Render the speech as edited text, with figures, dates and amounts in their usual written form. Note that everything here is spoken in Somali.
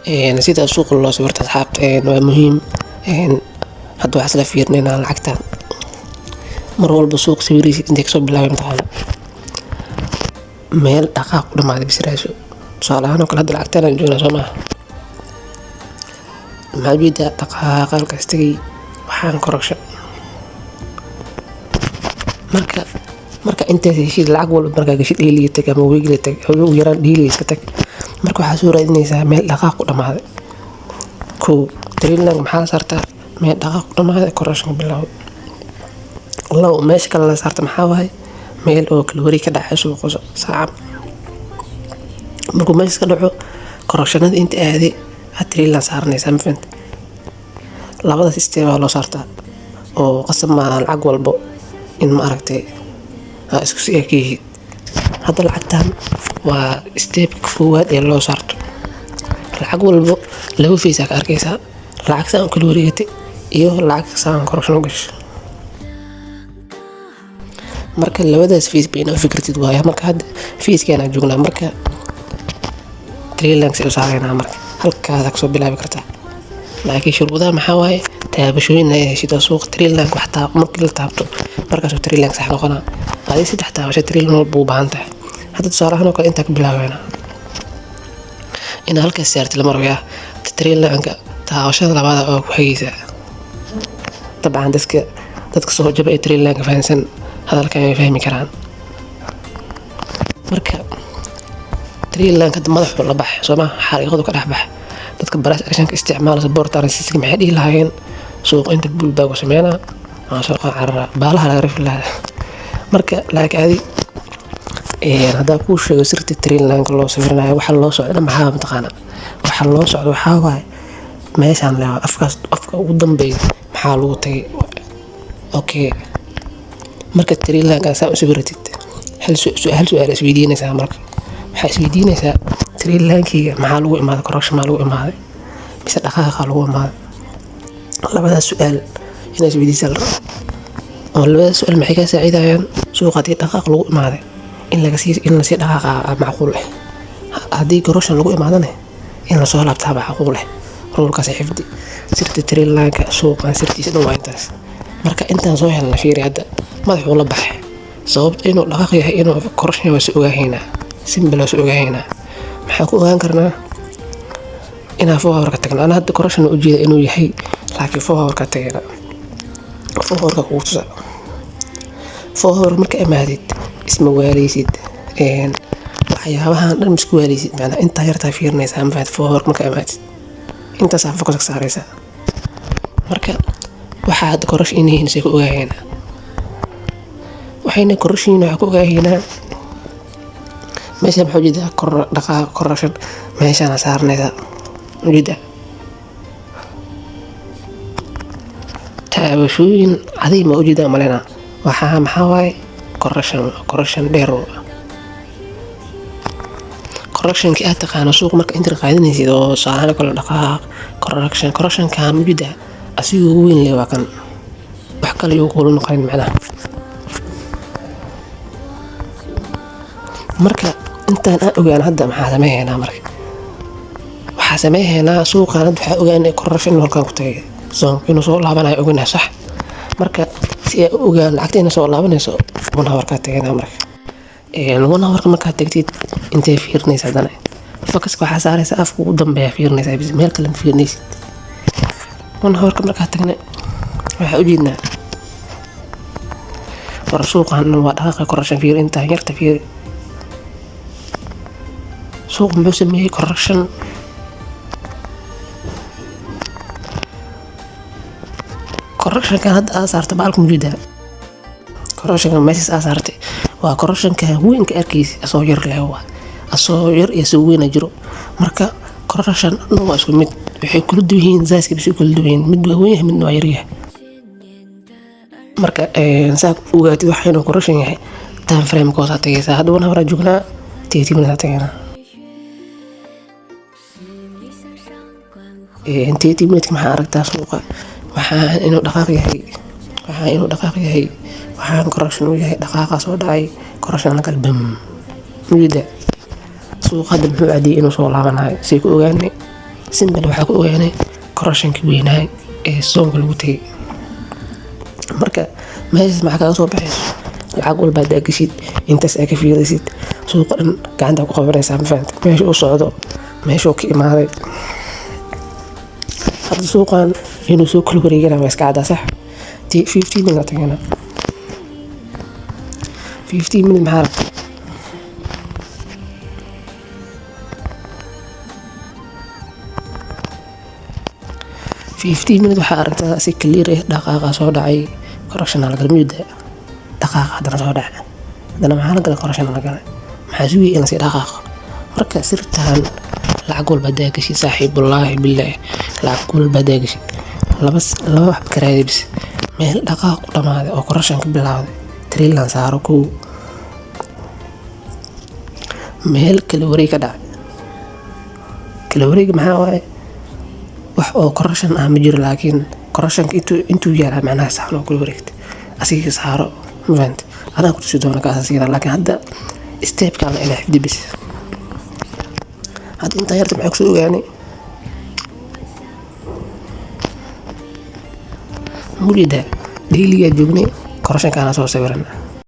Sida suuqa loo sawirto, asxaabta, waa muhiim. Hadda waxaa isla fiirinaynaa lacagta. Mar walba suuq sawiraysid, intay kasoo bilaabay mataqaana meel dhaqaaq ku dhamaaday bis raadso. Tusaale ahaan oo kale, hadda lacagtaan aan joognaa, soo maaha? Maxaa ujeedaa? Dhaqaaqa halkaas tegay, waxaan correction. Marka intaas heshid, lacag walba markaa gashid, daily tag ama weekly tag, ugu yaraan daily iska tag. Marka waxaa soo raadinaysaa meel dhaqaaq ku dhamaaday. Kow, trendline maxaa la saartaa? Meel dhaqaaq ku dhamaaday, correction bilaaway. Labo, meesha kale la saarta maxaa waaye? Meel oo kala wareeg ka dhacay suuqa saaca. Markuu meeshaas ka dhaco, correctionada inta aaday aad trendline saaranaysaa. Ma fahantay? Labada system baa loo saartaa, oo qasab maaha lacag walbo in, ma aragtay, aa isku si ka yihid. Hadda lacagtan waa stepka koowaad ee loo saarto. Lacag walbo laba phase aa ka arkaysaa: lacag saan u kala wareegatay iyo lacag saan correction u gashay. Marka labadaas phase ba inaa u fikirtid waaya. Marka hadda phasekan aan joognaa. Marka trendline u saaraynaa. Marka halkaasa kasoo bilaabi kartaa, laakiin shuruudaha maxaa waaye? Taabashooyin ay heshid oo suuqa trendline wax taa. Markii la taabto, markaasuu trendline sax noqonaa. Adi saddex taabasho trendline walba u baahan tahay. Hadda tusaale ahaan oo kale, intaa ka bilaabeynaa. Inaa halkaas saartid lama rabo. Yaa trendlineka taabashada labaad oo ku xigaysaa. Dabcan dadka soo jaba ee trendlineka fahansan hadalkan way fahmi karaan. Marka trendlineka hadda madaxu la bax, soo ma? Xariiqadu ka dhex bax. Dadka price actionka isticmaala, support resistance, maxay dhihi lahaayeen? Suuqa inta pullback u sameynaa, waa soo carara, baalaha laga rifi lahaa. Marka laakiin adi haddaa kuu sheego sirta trendlineka loo sawiranayo, waxa loo socdo maxaa mataqaana? Waxa loo socdo waxaa waaye meeshaan le afkaas, afka ugu dambeeya maxaa lagu tagay? Okay, marka trendlineka saa u sawiratid, hal su-aal isweydiinaysaa. Marka waxaa isweydiinaysaa: trendlinekeyga maxaa lagu imaaday? Correction maa lagu imaaday mise dhaqaaqa lagu imaaday? Labadaas su-aal inaa isweydiisaa la rabaa. Oo labadaas su-aal maxay kaa saacidayaan? Suuqa haddii dhaqaaq lagu imaaday, in lagasii in lasii dhaqaaqa macquul ah. Haddii correction lagu imaadana, in lasoo laabtaa macquul ah. Rulekaas xifdi. Sirta trendlineka suuqan sirtiisa dhan waa intaas. Marka intaan soo helna, fiiri, hadda madaxuu la baxay. Sababta inuu dhaqaaq yahay, inuu correction yahay, waa si ogaahaynaa. Simple, waa si ogaahaynaa. Maxaa ku ogaan karnaa? Inaan 4 hourka tagno. Ana hadda correction ujeeda inuu yahay, laakiin 4 hourka tagayna. 4 hourka kugu tusa. 4 hour marka imaadid, isma waaleysid, waxyaabahan dhan isku waaleysid. Macnaa intaa yartaa fiirinaysaa, ma fahamtid? 4 hour marka imaadid, intaasaa focus ka saaraysaa. Marka waxaa hadda correction inay yihiin say ku ogaahaynaa? Waxayna correction yihiin waxaa ku ogaahaynaa meesha. Maxaa ujeedaa? Kor dhaqaaq, correction meeshaana saaranaysaa. Ujeedaa taabashooyin adig ma ujeedaa? Malena waxaa maxaa waaye? Correction, correction dheer. Correctionki aad taqaano suuq marka inta qaadinaysid oo saahana kale dhaqaaq, correction. Correctionkan ujeedaa, asigoo weyn leh waa kan. Wax kale yuu kula noqonin macnaha. Marka intaan aan ogaan, hadda maxaa sameeynaa? Marka waxaa sameeynaa, suuqan hadda waxaa ogaanay correction inuu halkan ku tagay, zone inuu soo laabanayo oganahay, sax? Marka si ay u ogaan lacagta inay soo laabanayso, 1 hourkaa tagaynaa. Marka 1 hourka markaad tagtid, intay fiirinaysa? Haddana focuska waxaa saaraysa afka ugu dambeeya fiirinaysaa bis, meel kale ma fiirinaysid. 1 hourka markaa tagna, waxaa ujeednaa, war suuqan waa dhaqaaqa correction. Fiiri intaan yarta, fiiri suuq muxuu sameeyey? Correction. Correctionkan hadda aa saarta baalka, mujeedaa correctionka meeshaas aa saartay? Waa correctionka weynka arkaysa. Asoo yar leh waa asoo yar iyo asoo weyna jiro. Marka correction dhan waa isku mid, waxay kula duwan yihiin sizeka bis kula duwan yihiin. Mid waa weyn yahay, midna waa yaryahay. Marka saa ogaatid waxa inuu correction yahay, time frame hoosaa tagaysaa. Hadda 1 hour aa joognaa, 30 minutes aa tagaynaa. 30 minutes maxaa aragtaa? Suuqa waxaa inuu dhaqaaq yahay, waxaa inuu dhaqaaq yahay, waxaan correction uu yahay. Dhaqaaqa soo dhacay, correction la kale, bam. Mujida suuqa hadda muxuu cadiyay? Inuu soo laabanayo. Say ku ogaanay? Simple, waxaa ku ogaanay correctionkii weynaay ee zoneka lagu tegay. Marka meeshaas maxaa kaga soo baxayso? Lacag walba haddaa geshid, intaas aa ka fiirisid, suuqa dhan gacanta ku qabanaysaa. Ma fahamtay meesha uu socdo, meeshuu ka imaaday? Hadda suuqan inuu soo kala wareegana waa iska caddaa, sax? 15 minute tagana, 15 minute maxaa rabta? 15 minute waxaa aragtaa si clear ah dhaqaaqa soo dhacay, correction la galay muyda, dhaqaaqa haddana soo dhacay, haddana maxaa la galay? Correction la galay. Maxaa sugayay? In lasii dhaqaaqo. Marka sirtaan, lacag walba haddaa geshid, saaxiib, wallaahi billaahi, lacag walba haddaa geshid, laba laba wax ka raadi bis: meel dhaqaaq u dhamaaday oo correction ka bilaawday trendline saaro, kow. Meel kala wareeg ka dhacay. Kala wareeg maxaa waaye? Wax oo correction ah ma jiro, laakiin correctionka intuu yaalaa macnaha saxan oo kala wareegtay asiga saaro. Ma fahamtay? Anaa ku tusi doona kaas asigana, laakiin hadda stepkan la inaa xifdi bis. Hadda intaa yarta maxaa kusoo ogaanay? Murida dailygaa joognay, correctionkaana soo sawiran.